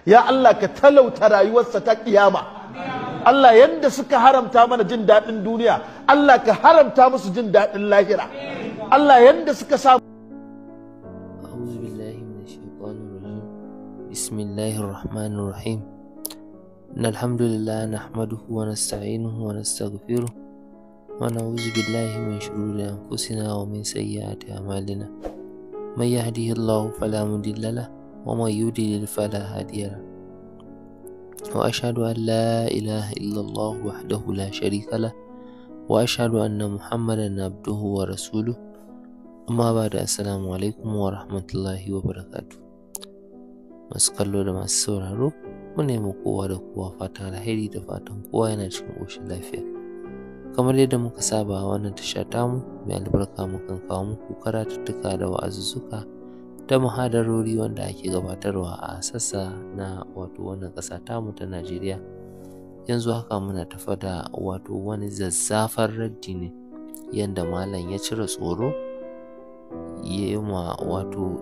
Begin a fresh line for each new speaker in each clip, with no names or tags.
Ya Allah, ka talauta rayuwarsa ta kiyama. Allah, yanda suka haramta mana jin daɗin duniya, Allah ka haramta musu jin daɗin lahira. Allah, yanda suka sa
أعوذ بالله من الشيطان الرجيم. بسم الله الرحمن الرحيم. إن الحمد لله نحمده ونستعينه ونستغفره ونعوذ بالله من شرور أنفسنا ومن سيئات أعمالنا. من يهده الله فلا مضل له ومن يضلل فلا هادي له. وأشهد أن لا إله إلا الله وحده لا شريك له وأشهد أن محمدا عبده ورسوله. Amma ba da assalamu alaikum wa rahmatullahi wa barakatu. Masu kallo da masu sauraro, mu nemi kowa da kowa fatan alheri da fatan kowa yana cikin ƙoshin lafiya. Kamar yadda muka saba a wannan tasha tamu mai albarka, mukan kawo muku karatuttuka da wa'azuzzuka da muhadarori wanda ake gabatarwa a sassa na wato wannan ƙasa tamu ta Najeriya. Yanzu haka muna tafa da wato wani zazzafan raddi ne yanda malam ya cire tsoro ya yi ma wato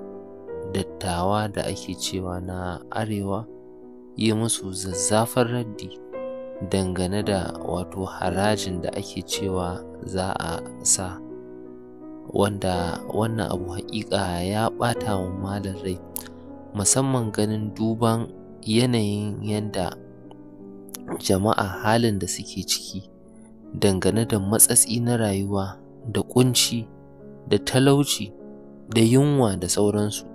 dattawa da ake cewa na arewa, yi musu zazzafan raddi dangane da wato harajin da ake cewa za a sa, wanda wannan abu haƙiƙa ya ɓata wa malam rai, musamman ganin duban yanayin yanda jama'a halin da suke ciki dangane da matsatsi na rayuwa da ƙunci da talauci da yunwa da sauransu.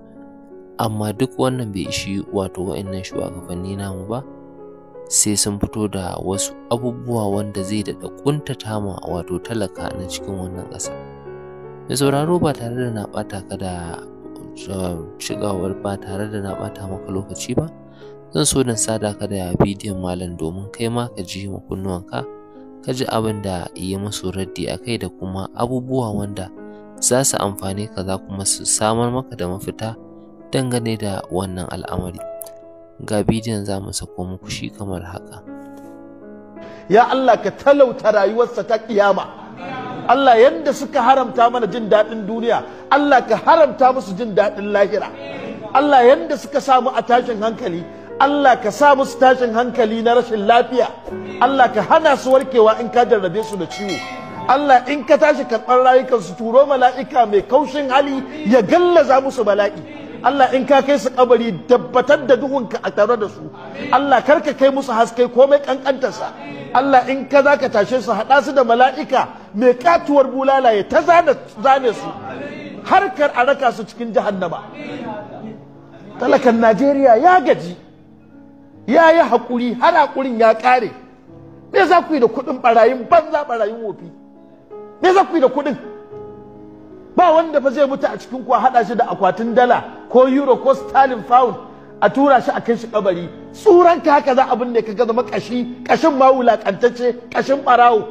Amma duk wannan bai ishi wato wa'innan shugabanni namu ba, sai sun fito da wasu abubuwa wanda zai daɗa ƙuntata ma wato talaka na cikin wannan ƙasa. Mai sauraro, ba tare da na ɓata ka da cigawar ba tare da na ɓata maka lokaci ba, zan so na sada ka da bidiyon malam domin kai ma ka ji ma kunnuwanka, ka ji abin da yi musu raddi a kai da kuma abubuwa wanda za su amfane ka, za kuma su samar maka da mafita dangane da wannan al'amari. Ga bidiyon za mu sako muku shi kamar haka.
Ya Allah, ka talauta rayuwarsa ta kiyama. Allah, yanda suka haramta mana jin daɗin duniya, Allah ka haramta musu jin daɗin lahira. Allah, yanda suka samu a tashin hankali, Allah ka sa musu tashin hankali na rashin lafiya. Allah ka hana su warkewa in ka jarrabe su da ciwo. Allah, in ka tashi karɓar rayukansu, turo mala'ika mai kaushin hali ya gallaza musu bala'i. Allah, in ka kai su kabari, tabbatar da duhunka a tare da su. Allah, kar ka kai musu haske komai kankantarsa. Allah, in ka za ka tashe su, haɗa su da mala'ika mai katuwar bulala ya ta zane su harkar a raka su cikin jahannama. Talakan Najeriya ya gaji, ya yi haƙuri har haƙurin ya ƙare. Me za ku yi da kuɗin ɓarayin banza, ɓarayin wofi? Me za ku yi da kuɗin? Ba wanda fa zai mutu a cikin ku a haɗa shi da akwatin dala ko euro ko sterling pound a tura shi a kai shi kabari. Tsuran ka haka za abin da ka zama kashi, kashin ma wulakantacce, kashin ɓarawo.